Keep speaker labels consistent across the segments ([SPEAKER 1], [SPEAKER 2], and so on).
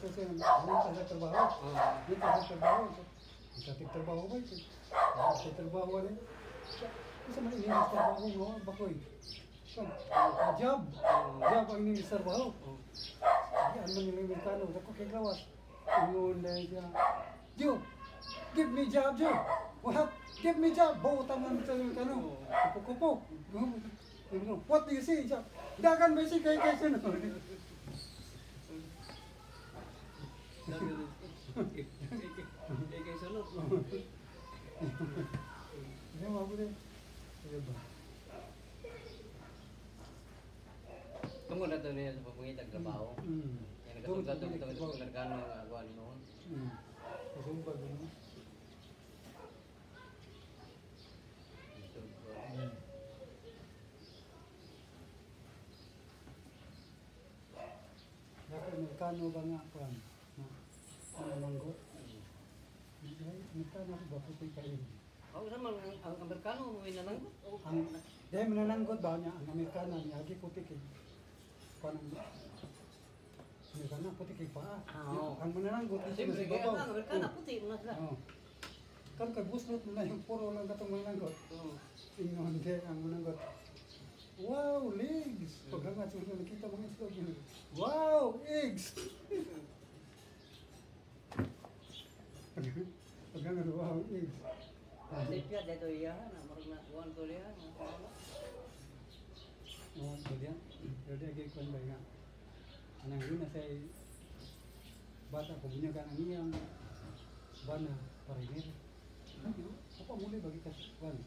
[SPEAKER 1] Sa siya, nangita sa trabaho. Nangita sa trabaho. Sa trabaho ba? Sa trabaho ni. Isa man ini trabaho mo, bakoy. Job. Job ang ini trabaho. Di ano man yung Amerikano, dako kay gawas. Ingon na siya. "Joe, give me job, Joe." "What? Give me job." Buta man sa Amerikano. Kupo-kupo. "What do you see?" Job. Dagan ba si kay kay sunod.
[SPEAKER 2] Eh, kay sunod.
[SPEAKER 1] Hindi mo ako din. Sige ba?
[SPEAKER 2] Tungod na to niya sa pagpangitag trabaho. Yan
[SPEAKER 1] Tungod
[SPEAKER 2] nagkasugad
[SPEAKER 1] sa
[SPEAKER 2] tungod
[SPEAKER 1] pangitag
[SPEAKER 2] sa
[SPEAKER 1] trabaho.
[SPEAKER 2] Amerikano nga kuan noon.
[SPEAKER 1] Kasumbag mo. Dako Amerikano ba nga kuan? Na manananggot. Ay, Amerikano ako ba puti kayo.
[SPEAKER 2] Ako sa man ang Amerikano mo nananggot.
[SPEAKER 1] Ang dahil manananggot ba niya ang Amerikano niya agi puti kay kuan ang Amerikano puti kay paa.
[SPEAKER 2] Ah, oo.
[SPEAKER 1] Ang manananggot dito
[SPEAKER 2] Siyempre
[SPEAKER 1] sa
[SPEAKER 2] kaya
[SPEAKER 1] babaw.
[SPEAKER 2] ang Amerikano puti na sila.
[SPEAKER 1] Oo. Kan kay buslot na yung puro lang katong manananggot. Ingon di ang mananggot. "Wow, legs!" Paghangat sa ulo, nakita mga itlog yun. "Wow, eggs!" Paghangat, "Wow, eggs."
[SPEAKER 2] Sepia dito iya na marag na kuan to liya.
[SPEAKER 1] Oo, so diyan. Pero di agi kuan ba nga. Anang yun na say bata ko bunyagan ang iyang bana pariner. Ano? Ako muli bagi ka kuan.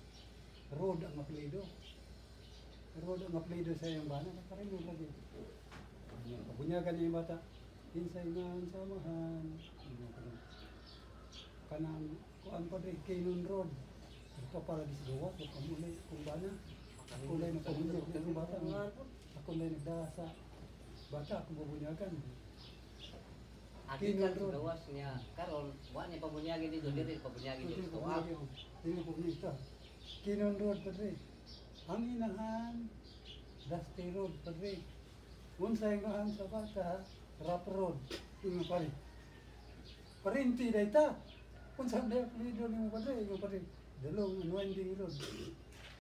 [SPEAKER 1] Road ang apelyido. Road ang apelyido sa iyang bana, pariner lagi. Pabunyagan niya yung bata. Insay nga ang samahan. Ano ka lang. Kanang kuan pa rin, Cannon Road. Ito para di sa gawa, kung muli, kung bana. Ako lang nagpabunyag na yung bata. Ako lang nagdala sa bata, ako bubunyagan.
[SPEAKER 2] Agi
[SPEAKER 1] Kinon
[SPEAKER 2] kan
[SPEAKER 1] road.
[SPEAKER 2] gawas niya karon wa niya pabunyagi dito diri pabunyagi
[SPEAKER 1] Hindi
[SPEAKER 2] dito
[SPEAKER 1] ko
[SPEAKER 2] sa tuwa.
[SPEAKER 1] bunyag yun. Hindi ko bunyag ito. Kinon Road, padre. Ang inahan, Dusty Road, padre. Unsay nga sa bata, Rap Road. Ingon pare. Parinti na ita. Unsa na apelyido nimo, padre? Ingon pare. The Long and Winding Road.